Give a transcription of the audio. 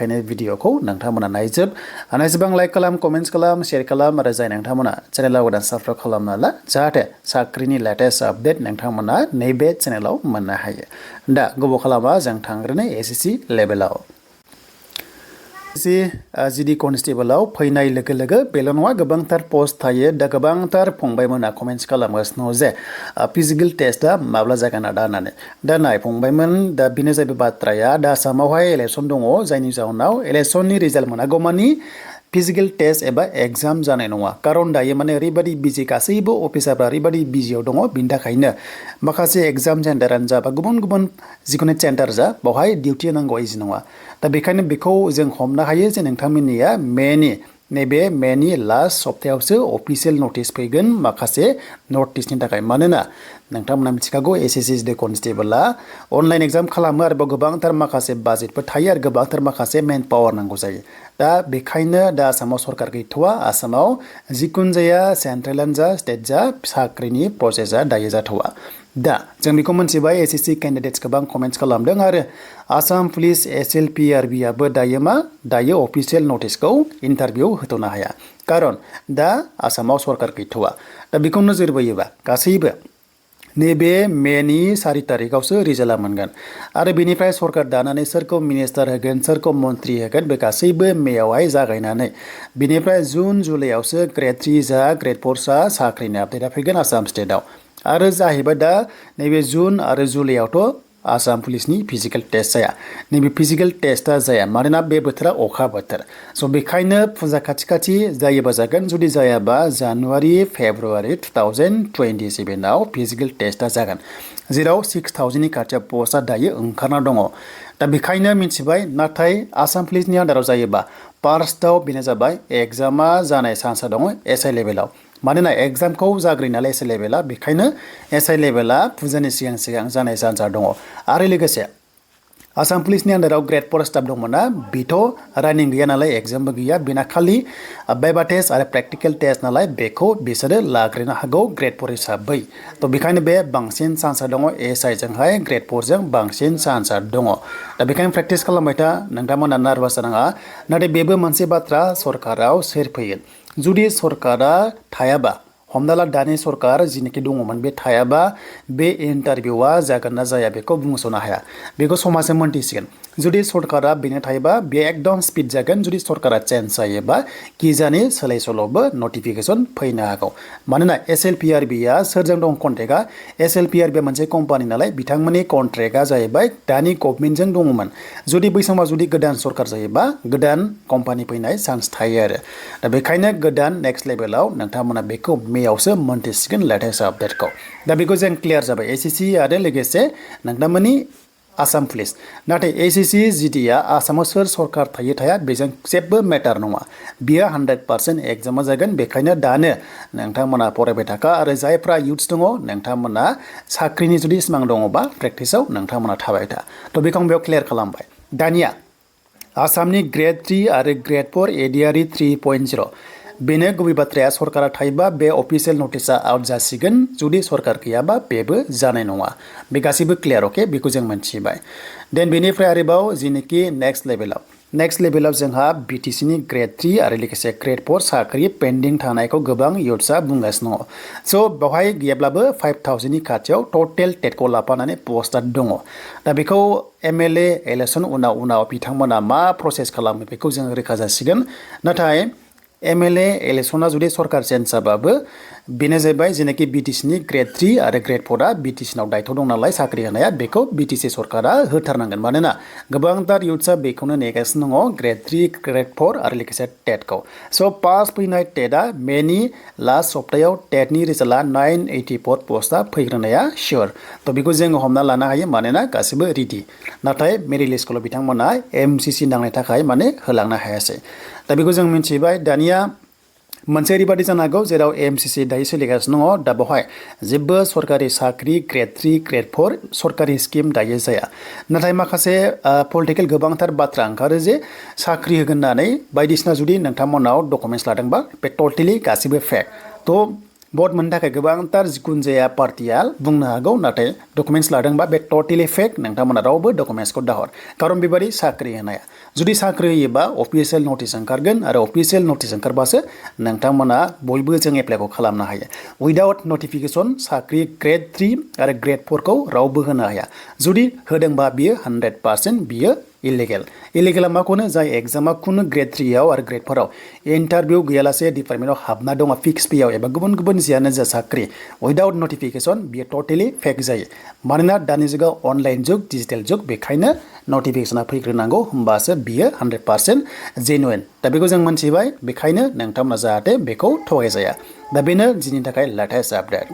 बेखायनो भिडिअखौ नोंथांमोना नायजोब लाइक खालाम कमेन्ट्स खालाम शेयार खालाम आरो जाय नोंथांमोना चेनेलाव गोदान साबस्क्राइब खालामना ला जाहाथे साख्रिनि लेटेस्ट आपडेट नोंथांमोना नैबे चेनेलाव मोननो हायो। दा गोबाव खालामा जों थांग्रोनो एसएससि लेभेलाव। जिडि कनस्टेबलाव फैनाय लोगो लोगो बेल' नङा गोबांथार पोस्ट थायो। दा गोबांथार फंबायमोना कमेन्ट्स खालामगासिनो जे फिजिकेल टेस्टआ माब्ला जागोन आदा होननानै। दा नाय फंबायमोन, दा बेनो जाहैबाय बाथ्राया। दा आसामावहाय इलेक्सन दङ, जायनि जाहोनाव इलेक्सननि रिजाल्ट मोनागौमानि फिजिकेल टेस्ट एबा एग्जाम जानाय नङा। कारन दायो माने ओरैबायदि बिजि, गासैबो अफिसारफ्रा ओरैबायदि बिजियाव दङ, बिनि थाखायनो माखासे एग्जाम सेन्टारानो जा बा गुबुन गुबुन जिखुनु सेन्टार जा बावहाय डिउटि होनांगौ इजि नङा। दा बेखायनो बेखौ जों हमनो हायो जे नोंथांमोननिया नैबे मेनि लास्ट सप्तायावसो अफिसियेल नटिस फैगोन माखासे नटिसनि थाखाय। मानोना नोंथांमोना मिथिखागौ एसएससि जिडि कनस्टेबला अनलाइन एग्जाम खालामो आरो गोबांथार माखासे बाजेटफोर थायो आरो गोबांथार माखासे मेन पावार नांगौ जायो। दा बेखायनो दा आसामाव सरकार गैथ'वा। आसामाव जिखुनु जाया सेन्ट्रेलानो जा स्टेट जा साख्रिनि प्रसेसा दायो जाथ'वा। दा जों बेखौ मोनथिबाय, एसएससि केन्डिडेट्स गोबां कमेन्ट्स खालामदों आरो आसाम पुलिस SLPRBआबो दायो अफिसियेल नटिसखौ इन्टारभिउ होथ'नो हाया। कारन दा आसामाव सरकार गैथ'वा। दा बेखौ नोजोर बोयोबा गासैबो नैबे मेनि 4 तारिखआवसो रिजाल्टआ मोनगोन आरो बेनिफ्राय सरकार दानानै सोरखौ मिनिस्टार होगोन, सोरखौ मन्त्रि होगोन, बे गासैबो मेयावहाय जागायनानै बिनिफ्राय जुन जुलाइआवसो ग्रेड 3 जा ग्रेड 4 जा साख्रिनि आपडेटआ फैगोन आसाम स्टेटआव। आरो जाहैबाय दा नैबे जुन आरो जुलाइआवथ' आसाम पुलिसनि फिजिकेल टेस्ट जाया। नैबे फिजिकेल टेस्टआ जाया मानोना बे बोथोरा अखा बोथोर। स' बेखायनो फुजा खाथि जायोबा जागोन, जुदि जायाबा जानुवारि फेब्रुवारि 2027आव फिजिकेल टेस्टआ जागोन, जेराव 6000नि खाथियाव पस्टआ दायो ओंखारना दङ। दा बेखायनो मिथिबाय। नाथाय आसाम पुलिसनि आन्दाराव जायोबा फार्स्टआव बेनो जाबाय एग्जामा जानाय चान्सआ दङ SI लेभेलाव। मानोना एग्जामखौ जाग्रोयो नालाय SI लेभेला, बेखायनो SI लेभेला फुजानि सिगां जानाय चान्सआ दङ। आरो लोगोसे आसाम पुलिसनि आन्दाराव ग्रेड 4 स्टाफ दंमोन ना, बेथ' रानिं गैया नालाय, एग्जामबो गैया, बेना खालि भाइभा टेस्ट आरो प्रेक्टिकेल टेस्ट नालाय बेखौ बिसोरो लाग्रोनो हागौ ग्रेड 4 हिसाबै। थ' बेखायनो बे बांसिन चान्सआ दङ SI जोंहाय ग्रेड 4 जों बांसिन चान्सआ दङ। दा बेखायनो प्रेक्टिस खालामबाय था, नोंथांमोना नार्भास जानाङा। नाथाय बेबो मोनसे बाथ्रा, सरकाराव सोर फैगोन। जुदि सरकारा थायाबा, हमना ला दानि सरकार जिनोखि दङमोन बे थायाबा, बे इन्टारभिउआ जागोन ना जाया बेखौ बुंस'नो हाया, बेखौ समाजआ मोनथिसिगोन। जुदि सरकारा बेनो थायोबा बे एकदम स्पिड जागोन। जुदि सरकारा चेन्ज जायोबा किजानि सोलाय सोल'बो नटिफिकेसन फैनो हागौ। मानोना SLPRBआ सोरजों दं कन्ट्रेक्टआ, SLPRBआ मोनसे कम्पानि नालाय, बिथांमोननि कन्ट्रेक्टआ जाहैबाय दानि गभर्नमेन्टजों दङमोन। जुदि बै समाव जुदि गोदान सरकार जायोबा गोदान कम्पानि फैनाय चान्स थायो आरो। दा बेखायनो गोदान नेक्स्ट लेभेलाव नोंथांमोना बेखौ मेयावसो मोनथिसिगोन लेटेस्ट आपडेटखौ। दा बेखौ जों क्लियार जाबाय SSC आरो लोगोसे नोंथांमोननि आसाम पुलिस। नाथाय SSC जिडिआ आसामाव सोर सरकार थायो थाया बेजों जेबो मेटार नङा। बियो 100% एग्जामा जागोन। बेखायनो दानो नोंथांमोना फरायबाय थाखा आरो जायफ्रा इयुथ्स दङ नोंथांमोना साख्रिनि जुदि सिमां दङबा प्रेक्टिसाव नोंथांमोना थाबाय था। थ' बेखौ आं बेयाव क्लियार खालामबाय। दानिया आसामनि ग्रेड 3 आरो ग्रेड 4 ADRE 3.0 बेनो गुबै बाथ्राया। सरकारा थायोबा बे अफिसियेल नटिसआ आउट जासिगोन, जुदि सरकार गैयाबा बेबो जानाय नङा। बे गासैबो क्लियार, अके, बेखौ जों मोनथिबाय। देन बेनिफ्राय आरोबाव जिनोखि नेक्स्ट लेभेलाव जोंहा BTCनि ग्रेड 3 आरो लोगोसे ग्रेड 4 साख्रि पेन्डिं थानायखौ गोबां इयुथ्सआ बुंगासिनो दङ। स' बेवहाय गैयाब्लाबो 5000नि खाथियाव टटेल टेटखौ लाफानानै पस्टआ दङ। दा बेखौ MLA इलेक्सन उनाव बिथांमोना मा प्रसेस खालामो बेखौ जों रोखा जासिगोन। नाथाय MLA इलेक्सना जुदि सरकार चेन्ज जाबाबो बेनो जाहैबाय जेनाखि BTCनि ग्रेड 3 आरो ग्रेड 4आ BTCनाव दायथ' दं नालाय साख्रि होनाया, बेखौ BTC सरकारा होथारनांगोन। मानोना गोबांथार इयुथ्सआ बेखौनो नेगासिनो दङ, ग्रेड 3 ग्रेड 4 आरो लोगोसे टेटखौ। स' पास फैनाय टेटआ मेनि लास्ट सप्तायाव टेटनि रिजाल्टआ 984 पस्टआ फैग्रोनाया सियर। थ' बेखौ जोङो हमना लानो हायो मानोना गासिबो रेडि। नाथाय मेरिट लिस्टखौल' बिथांमोना MCC नांनायनि थाखाय होलांनो हायासै। दा बेखौ जों मिथिबाय। दानिया मोनसे ओरैबादि जानो हागौ जेराव MCC दायो सोलिगासिनो दङ, दा बेवहाय जेबो सरकारि साख्रि ग्रेड 3 ग्रेड 4 सरकारि स्किम दायो जाया। नाथाय माखासे पलिटिकेल गोबांथार बाथ्रा ओंखारो जे साख्रि होगोन होननानै बायदिसिना जुदि नोंथांमोनाव डकुमेन्टस लादोंबा बे टटेलि गासिबो फेक। थ' भट मोननो थाखाय गोबांथार जिखुनु जाया पार्टिया बुंनो हागौ नाथाय डकुमेन्ट्स लादोंबा बे टटेलि फेक नोंथांमोना रावबो डकुमेन्ट्सखौ दाहर खारन बेबादि साख्रि होनाया जुदि साख्रि होयोबा अफिसियेल नटिस ओंखारगोन आरो अफिसियेल नटिस ओंखारबासो नोंथांमोना बयबो जों एप्लाइखौ खालामनो हायो उइदाउट नटिफिकेसन साख्रि ग्रेड 3 आरो ग्रेड 4 खौ रावबो होनो हाया जुदि होदोंबा बियो 100% बियो इलिगेला माखौनो जाय एग्जामा खुनु ग्रेड 3 आव आरो ग्रेड 4 आव इन्टारभिउ गैयालासे डिपार्टमेन्टआव हाबना दङ फिक्स पेआव एबा गुबुन गुबुन जियानो जा साख्रि उइदाउट नटिफिकेसन बियो टटेलि फेक जायो मानोना दानि जुगाव अनलाइन जुग डिजिटेल जुग बेखायनो नटिफिकेसना फैग्रोनांगौ होमबासो बियो 100% जेनुइन दा बेखौ जों मोनथिबाय बेखायनो नोंथांमोना जाहाथे बेखौ थगायजाया दा बेनो दिनैनि थाखाय लेटेस्ट आपडेट